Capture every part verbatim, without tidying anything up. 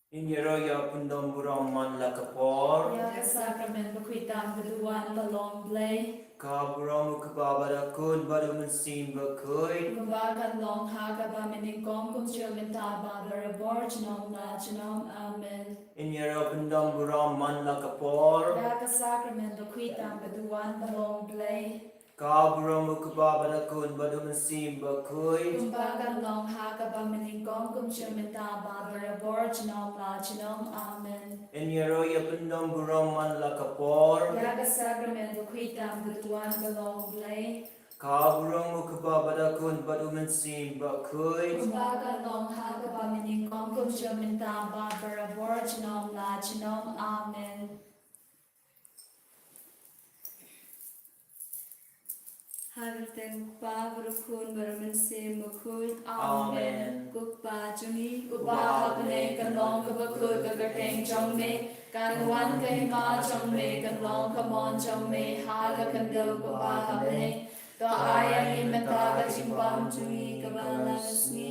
Ngin ïaroh ïa u pyndonkam burom man la ka por. Ïa ka sakramen bakhuid tam ka duwan ba long Blei. Ka burom u Kpa bad u Khun bad u Mynsiem Bakhuid. Kumba kan long ha kaba mynnyngkong kumjuh mynta bad barabor junom la junom. Amen. Ngin ïaroh u pyndonkam burom man la ka por. Ïa ka sakramen bakhuid tam ka duwan ba long Blei. Ka burom u Kpa bad u Khun bad u Mynsiem Bakhuid. Kumba kan long ha kaba mynnyngkong kumjuh mynta bad barabor junom la junom. Amen. Ngin ïaroh ïa u pyndonkam burom man la ka por. Ïa ka sakramen bakhuid tam ka duwan ba long Blei. Ka burom u Kpa bad u Khun bad u Mynsiem Bakhuid. Kumba kan long ha kaba mynnyngkong kumjuh mynta bad barabor junom la junom. Amen. Ha ka kyrteng u Kpa bad u Khun bad u Mynsiem Bakhuid. Amen. Amen. Ko Kpa jong ngi uba ha bneng, kan long kaba khuid ka kyrteng jong me, kan wan ka hima jong me, kan long ka mon jong me ha ka khyndew kumba ha bneng. To ai ïa ngi mynta ka jingbam jong ngi kaba la ka sngi,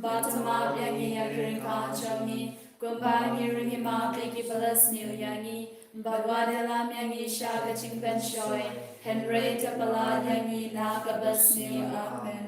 bad to map ïa ngi ïa ki ryngkat jong ngi, kumba ngi ruh ngi map ïa kiba la sniew ïa ngi, bad wat ïalam ïa ngi sha ka jingpynshoi, hynrei to pyllait ïa ngi na kaba sniew. Amen.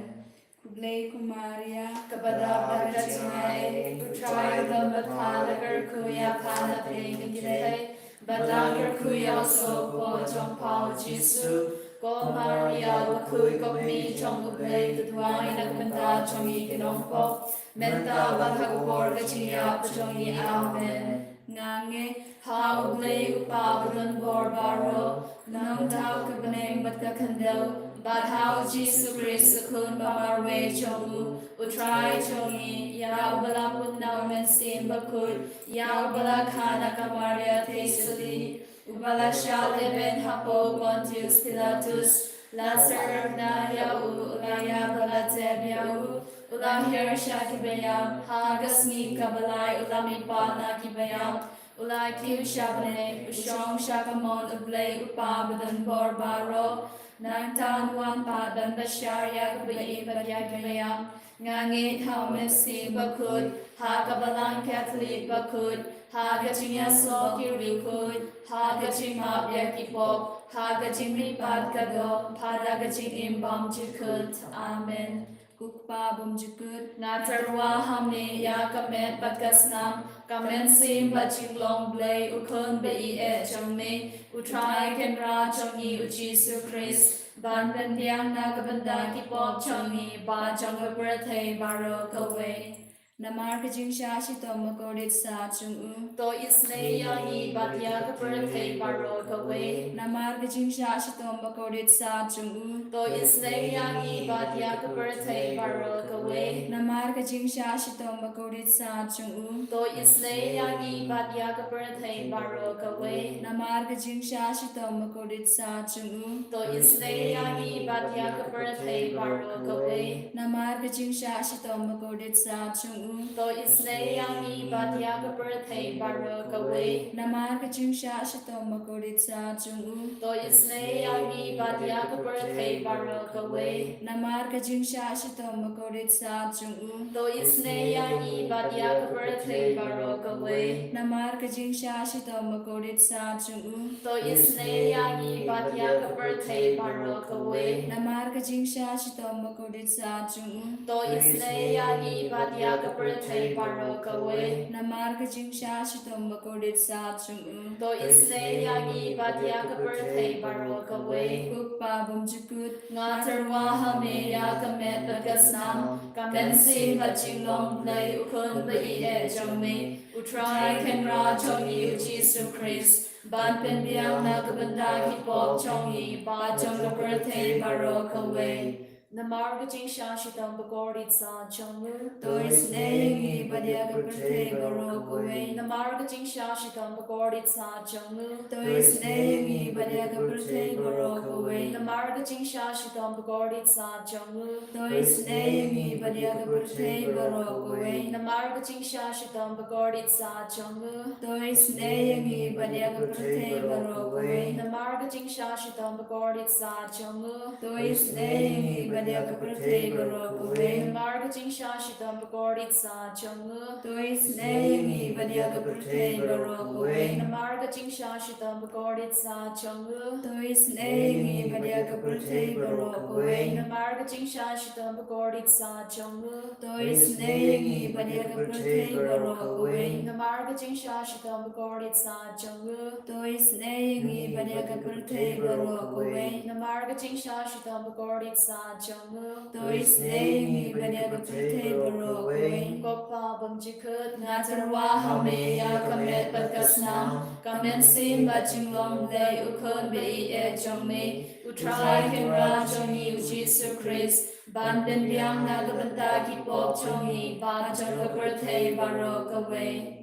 Khublei ko Maria, kaba dap da ka jingaiei, u Trai u don bad pha, la kyrkhu ïa pha na pdeng ki kynthei, bad la kyrkhu ïa u sohpop jong pha u Jisu. Ko Maria bakhuid, ko Kmie jong u Blei, to duwai na ka bynta jong ngi ki nongpop, mynta bad ha ka por ka jingïap ka jong ngi. Amen. Nga ngeit ha u Blei u Kpa badonbor baroh, u nongthaw ka bneng bad ka khyndew, bad ha u Jisu Khrist u Khun ba marwei jong u, u Trai jong ngi, ïa uba la put na u Mynsiem Bakhuid, ïa uba la kha na ka Maria Theisotti, uba la shah lehbeiñ hapoh Pontius Pilatus, la syrkhei ïa u, u la ïap bad la tep ïa u, u la hiar sha kiba ïap, ha ka sngi kaba lai u la mihpat na kiba ïap, u la kiew sha bneng, u shong sha ka mon u Blei u Kpa badonbor baroh. Nangta un wan pat ban bishar ïa kiba im bad ïa kiba ïap. Nga ngeit ha u Mynsiem Bakhuid, ha ka Balang Katholik bakhuid, ha ka jingïasoh ki riewkhuid, ha ka jingmap ïa ki pop, ha ka jingmihpat ka doh, bad ha ka jingim bymjukut. Amen. Ko Kpa bymjukut, nga tyrwa ha me ïa ka met bad ka snam, ka mynsiem bad jinglong Blei, u Khun ba ïeit jong me, u Trai Kynrad jong ngi u Jisu Khrist, ban pynbiang na ka bynta ki pop jong ngi bad jong ka pyrthei baroh kawei. Namar ka jingshah shitom bakordit sat jong u, to isynei ïa ngi bad ïa ka pyrthei baroh kawei. Namar ka jingshah shitom bakordit sat jong u, to isynei ïa ngi bad ïa ka pyrthei baroh kawei. Namar ka jingshah shitom bakordit sat jong u, to isynei ïa ngi bad ïa ka pyrthei baroh kawei. Namar ka jingshah shitom bakordit sat jong u, to isynei ïa ngi bad ïa ka pyrthei baroh kawei. Namar ka jingshah shitom bakordit sat jong u, to isynei ïa ngi bad ïa ka pyrthei baroh kawei. Namar ka jingshah shitom bakordit sat jong u, to isynei ïa ngi bad ïa ka pyrthei baroh kawei. Namar ka jingshah shitom bakordit sat jong u, to isynei ïa ngi bad ïa ka pyrthei baroh kawei. Namar ka jingshah shitom bakordit sat jong u, to isynei ïa ngi bad ïa ka pyrthei baroh kawei. Namar ka jingshah shitom bakordit sat jong u, to isynei ïa ngi bad ïa ka pyrthei baroh kawei. Namar ka jingshah shitom bakordit sat jong u, to isynei ïa ngi bad ïa ka pyrthei baroh kawei. Ko Kpa bymjukut, nga tyrwa ha me ïa ka met bad ka snam, ka mynsiem bad jinglong Blei, u Khun ba ïeit jong me, u Trai Kynrad jong ngi u Jisu Khrist, ban pynbiang na ka bynta ki pop jong ngi bad jong ka pyrthei baroh kawei. Namar ka jingshah shitom bakordit sat jong u, to isynei ïa ngi bad ïa ka pyrthei baroh kawei. Namar ka jingshah shitom bakordit sat jong u, to isynei ïa ngi bad ïa ka pyrthei baroh kawei. Namar ka jingshah shitom bakordit sat jong u, to isynei ïa ngi bad ïa ka pyrthei baroh kawei. Namar ka jingshah shitom bakordit sat jong u, to isynei ïa ngi bad ïa ka pyrthei baroh kawei. Namar ka jingshah shitom bakordit sat jong u, to isynei ïa ngi bad ïa ka pyrthei baroh kawei. Namar ka jingshah shitom bakordit sat jong u, to isynei ïa ngi bad ïa ka pyrthei baroh kawei. Namar ka jingshah shitom bakordit sat jong u, to isynei ïa ngi bad ïa ka pyrthei baroh kawei. Namar ka jingshah shitom bakordit sat jong u, to isynei ïa ngi bad ïa ka pyrthei baroh kawei. Namar ka jingshah shitom bakordit sat jong u, to isynei ïa ngi bad ïa ka pyrthei baroh kawei. Namar ka jingshah shitom bakordit sat jong u, to isynei ïa ngi bad ïa ka pyrthei baroh kawei. Ko Pa bymjukut, nga tyrwa ha me ïa ka met bad ka snam, ka mynsiem bad jinglong Blei u Khun ba ïeit jong me, U Trai Kynrad jong ngi U Jisu Khrist, ban pynbiang na ka bynta ki pop jong ngi bad jong ka pyrthei baroh kawei.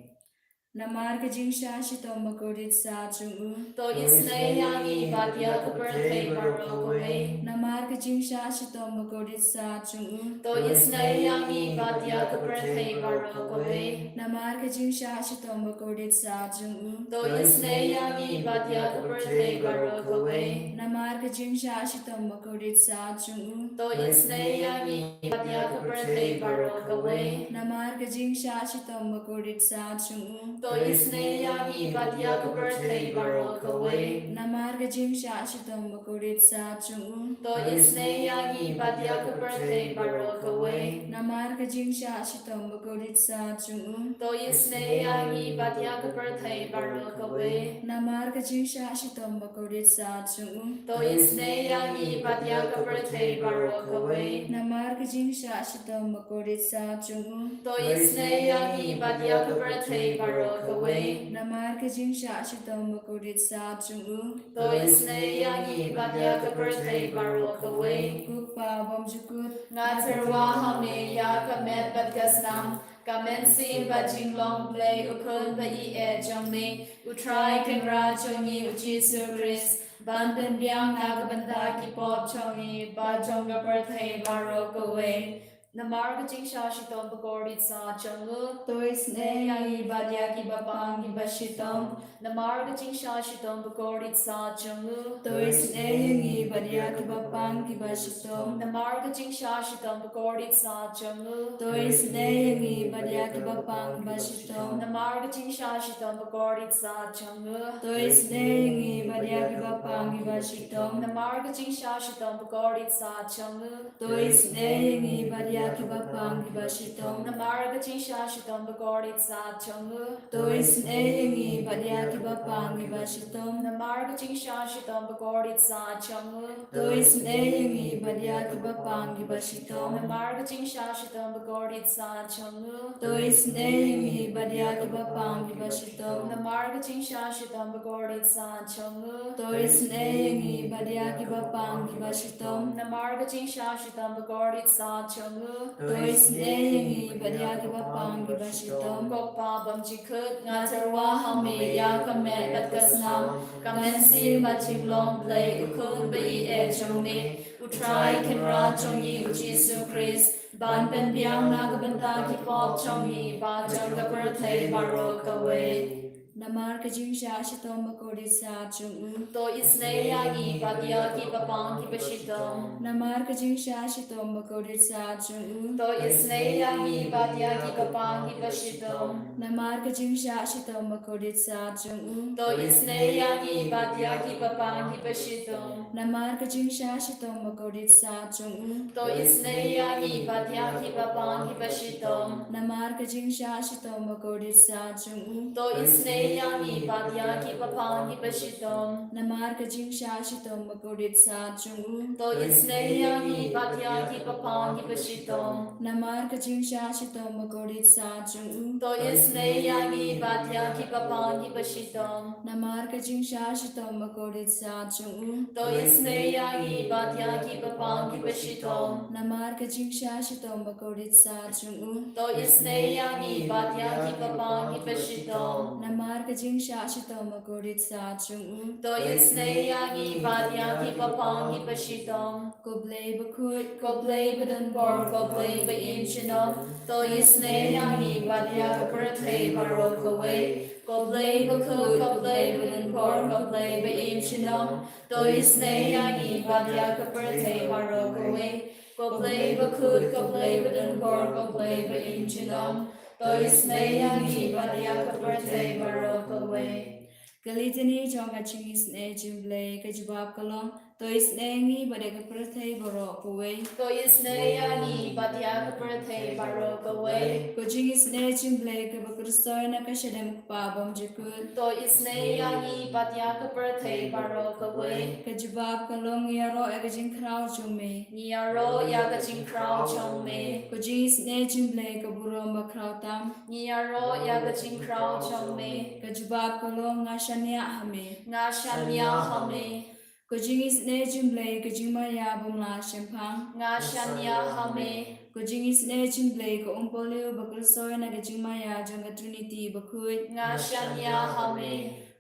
Namar ka jingshah shitom bakordit sat jong u, to isynei ïa ngi bad ïa ka pyrthei baroh kawei. Namar ka jingshah shitom bakordit sat jong u, to isynei ïa ngi bad ïa ka pyrthei baroh kawei. Namar ka jingshah shitom bakordit sat jong u, to isynei ïa ngi bad ïa ka pyrthei baroh kawei. Namar ka jingshah shitom bakordit sat jong u, to isynei ïa ngi bad ïa ka pyrthei baroh kawei. Namar ka jingshah shitom bakordit sat jong u, to isynei ïa ngi bad ïa ka pyrthei baroh kawei. Namar ka jingshah shitom bakordit sat jong u, to isynei ïa ngi bad ïa ka pyrthei baroh kawei. Namar ka jingshah shitom bakordit sat jong u, to isynei ïa ngi bad ïa ka pyrthei baroh kawei. Namar ka jingshah shitom bakordit sat jong u, to isynei ïa ngi bad ïa ka pyrthei baroh kawei. Namar ka jingshah shitom bakordit sat jong u, to isynei ïa ngi bad ïa ka pyrthei baroh kawei. Namar ka jingshah shitom bakordit sat jong u, to isynei ïa ngi bad ïa ka pyrthei baroh kawei. Ko Pa bymjukut, nga tyrwa ha me ïa ka met bad ka snam, ka mynsiem bad jinglong Blei u Khun ba ïeit jong me, U Trai Kynrad jong ngi U Jisu Khrist, ban pynbiang na ka bynta ki pop jong ngi bad jong ka pyrthei baroh kawei. Namar ka jingshah shitom bakordit sat jong u, to isynei ïa ngi bad ïa kiba pang kiba shitom. Namar ka jingshah shitom bakordit sat jong u, to isynei ïa ngi bad ïa kiba pang kiba shitom. Namar ka jingshah shitom bakordit sat jong u, to isynei ïa ngi bad ïa kiba pang kiba shitom. Namar ka jingshah shitom bakordit sat jong u, to isynei ïa ngi bad ïa kiba pang kiba shitom. Namar ka jingshah shitom bakordit sat jong u, to isynei ïa ngi bad ïa kiba pang kiba shitom. Namar ka jingshah shitom bakordit sat jong u, to isynei ïa ngi bad ïa kiba pang kiba shitom. Namar ka jingshah shitom bakordit sat jong u, to isynei ïa ngi bad ïa kiba pang kiba shitom. Namar ka jingshah shitom bakordit sat jong u, to isynei ïa ngi bad ïa kiba pang kiba shitom. Namar ka jingshah shitom bakordit sat jong u, to isynei ïa ngi bad ïa kiba pang kiba shitom. Namar ka jingshah shitom bakordit sat jong u, to isynei ïa ngi bad ïa kiba pang kiba shitom. Ko Pa bymjukut, nga tyrwa ha me ïa ka met bad ka snam, ka mynsiem bad jinglong Blei u Khun ba ïeit jong me, U Trai Kynrad jong ngi U Jisu Khrist, ban pynbiang na ka bynta ki pop jong ngi bad jong ka pyrthei baroh kawei. Namar ka jingshah shitom bakordit sat jong u, to isynei ïa ngi bad ïa kiba pang kiba shitom. Namar ka jingshah shitom bakordit sat jong u, to isynei ïa ngi bad ïa kiba pang kiba shitom. Namar ka jingshah shitom bakordit sat jong u, to isynei ïa ngi bad ïa kiba pang kiba shitom. Namar ka jingshah shitom bakordit sat jong u, to isynei ïa ngi bad ïa kiba pang kiba shitom. Namar ka jingshah shitom bakordit sat jong u, to isynei ïa ngi bad ïa kiba pang kiba shitom. Namar ka jingshah shitom bakordit sat jong u, to isynei ïa ngi bad ïa kiba pang kiba shitom. Namar ka jingshah shitom bakordit sat jong u, to isynei ïa ngi bad ïa kiba pang kiba shitom. Namar ka jingshah shitom bakordit sat jong u, to isynei ïa ngi bad ïa kiba pang kiba shitom. Namar ka jingshah shitom bakordit sat jong u, to isynei ïa ngi bad ïa kiba pang kiba shitom. Namar ka jingshah shitom bakordit sat jong u, to isynei ïa ngi bad ïa kiba pang kiba shitom. Ko Blei bakhuid, ko Blei badonbor, ko Blei ba im junom, to isynei ïa ngi bad ïa ka pyrthei baroh kawei. Ko Blei bakhuid, ko Blei badonbor, ko Blei ba im junom, to isynei ïa ngi bad ïa ka pyrthei baroh kawei. Ko Blei bakhuid, ko Blei badonbor, ko Blei baïeit junom, to isynei ïa ngi bad ïa ka pyrthei baroh kawei. Ka Litany jong ka jingisynei jong U Blei, ka jubab ka long, to isynei ïa ngi bad ïa ka pyrthei baroh kawei. To isynei ïa ngi bad ïa ka pyrthei baroh kawei. Ka jingisynei jong U Blei kaba kyrsoi na ka shadem U Kpa bymjukut. To isynei ïa ngi bad ïa ka pyrthei baroh kawei. Ka jubab ka long, ngi ïaroh ïa ka jingkhraw jong me. Ngi ïaroh ïa ka jingkhraw jong me. Ka jingisynei jong U Blei ka burom bakhraw tam. Ngi ïaroh ïa ka jingkhraw jong me. Ka jubab ka long, nga shaniah ha me. Nga shaniah ha me. Ka jingisynei jong U Blei ka jingmaïa bym lah shemphang. Nga shaniah ha me. Ka jingisynei jong U Blei ka umpohliew ba kyrsoi na ka jingmaïa jong ka Trinity bakhuid. Nga shaniah ha me.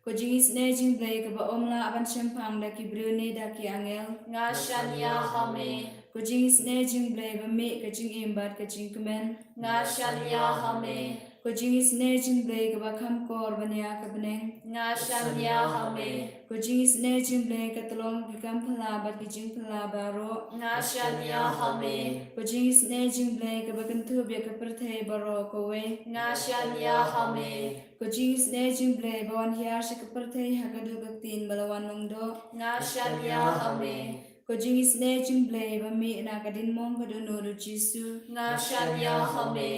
Ka jingisynei jong U Blei kaba ym lah ban shemphang da ki briew ne da ki angel. Nga shaniah ha me. Ka jingisynei jong U Blei ba mih ka jingim bad ka jingkmen. Nga shaniah ha me. Ka jingisynei jong U Blei kaba kham kor ban ïa ka bneng. Nga shaniah ha me. Ka jingisynei jong U Blei ka tyllong ki kam phylla bad ki jingphylla baroh. Nga shaniah ha me. Ka jingisynei jong U Blei kaba kynthup ïa ka pyrthei baroh kawei. Nga shaniah ha me. Ka jingisynei jong U Blei ba wan hiar sha ka pyrthei ha ka dur ka ktien ba la wan lyngdoh. Nga shaniah ha me. Ka jingisynei jong U Blei ba mih na ka diengmong ka dohnud U Jisu. Nga shaniah ha me.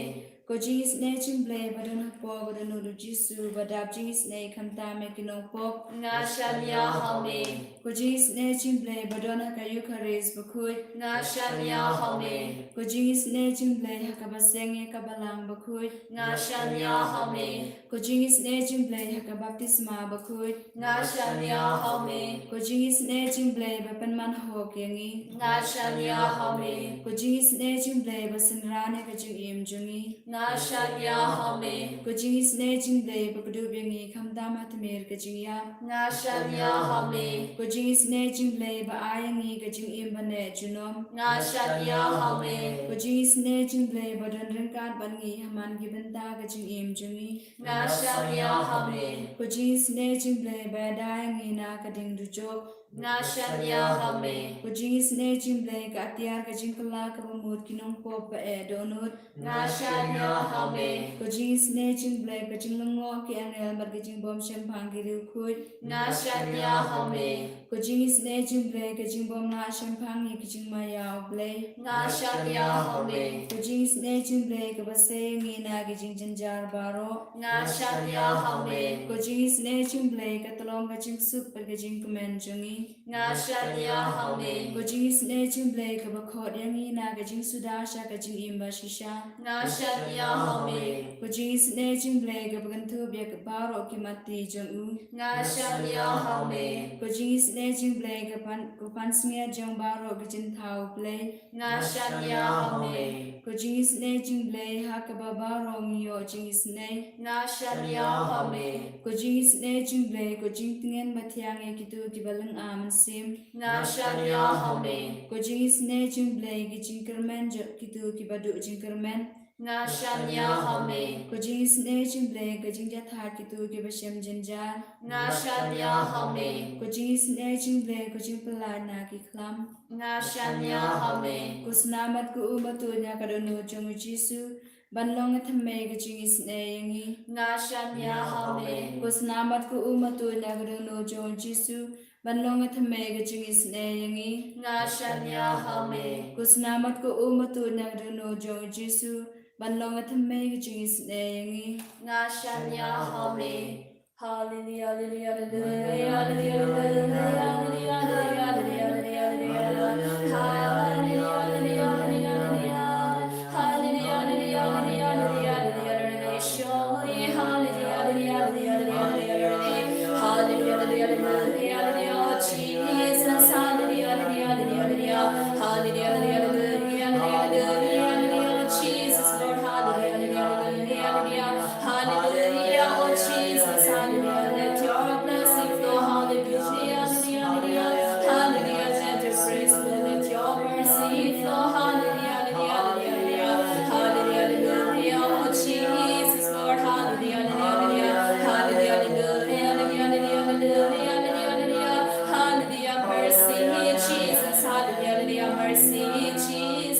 Ka jingisynei jong U Blei ba don hapoh ka dohnud U Jisu ba dap jingisynei khamtam ïa ki nongpop. Nga shaniah ha me. Ka jingisynei jong U Blei ba don ha ka Eukharist bakhuid. Nga shaniah ha me. Ka jingisynei jong U Blei ha kaba seng ïa ka balang bakhuid. Nga shaniah ha me. Ka jingisynei jong U Blei ha ka baptisma bakhuid. Nga shaniah ha me. Ka jingisynei jong U Blei ba pynman hok ïa ngi. Nga shaniah ha me. Ka jingisynei jong U Blei ba synran ïa ka jingim jong ngi. Nga shaniah ha me. Ka jingisynei jong U Blei ba kdup ïa ngi khamtam ha tmier ka jingïap. Nga shaniah ha me. Ka jingisynei jong U Blei ba ai ïa ngi ka jingim ba neh junom. Nga shaniah ha me. Ka jingisynei jong U Blei ba don ryngkat bad ngi ha man ki bynta ka jingim jong ngi. Nga shaniah ha me. Ka jingisynei jong U Blei ba ïada ïa ngi na ka ding dujok. Nga shaniah ha me. Ka jingisynei jong U Blei ka atiar ka jingkylla kaba mut ki nongpop ba eh dohnud. Nga shaniah ha me. Ka jingisynei jong U Blei ka jinglyngngoh ki angel bad ka jingbymshemphang ki riewkhuid. Nga shaniah ha me. Ka jingisynei jong U Blei ka jingbymlah shemphang ïa ki jingmaïa U Blei. Nga shaniah ha me. Ka jingisynei jong U Blei kaba sei ïa ngi na ki jingjynjar baroh. Nga shaniah ha me. Ka jingisynei jong U Blei ka tyllong ka jingsuk bad ka jingkmen jong ngi. Nga shaniah ha me. Ka jingisynei jong U Blei kaba khot ïa ngi na ka jingsuda sha ka jingim bashisha. Nga shaniah ha me. Ka jingisynei jong U Blei kaba kynthup ïa ka baroh ki matti jong u. Nga shaniah ha me. Ka jingisynei jong U Blei ka pan, ka pansngiat jong baroh ki jingthaw U Blei. Nga shaniah ha me. Ka jingisynei jong U Blei ha kaba baroh ngi ïoh jingisynei. Nga shaniah ha me. Ka jingisynei jong U Blei ka jingtngen ba thiang ïa kito kiba lynga mynsiem. Nga shaniah ha me. Ka jingisynei jong U Blei ka jingkyrmen jong kito kiba duh jingkyrmen. Nga shaniah ha me. Ka jingisynei jong U Blei ka jingjahthait kito kiba shem jynjar. Nga shaniah ha me. Ka jingisynei jong U Blei ka jingpyllait na ki khlam. Nga shaniah ha me. Ko Snamat ko Umatut na ka dohnud jong U Jisu, ban long ka thymmei ka jingisynei ïa ngi. Nga shaniah ha me. Ko Snamat ko Umatut na ka dohnud jong U Jisu, ban long ka thymmei ka jingisynei ïa ngi. Nga shaniah ha me. Ko Snamat ko Umatut na ka dohnud jong U Jisu, ban long ka thymmei ka jingisynei ïa ngi. Nga shaniah ha me. Hallelujah, hallelujah, hallelujah. Hallelujah, hallelujah, hallelujah, hallelujah. Jesus, hallelujah, hallelujah, hallelujah. Hallelujah, hallelujah, hallelujah, hallelujah, Jesus, Lord, hallelujah, hallelujah, hallelujah. Hallelujah, oh Jesus, hallelujah. Let your blessing flow, hallelujah, hallelujah, hallelujah. Hallelujah, let your grace flow, let your mercy flow, hallelujah, hallelujah, hallelujah. Hallelujah, hallelujah, oh Jesus, Lord, hallelujah, hallelujah, hallelujah. Hallelujah, hallelujah, hallelujah, hallelujah. Hallelujah, mercy, Jesus, hallelujah, hallelujah, mercy, Jesus.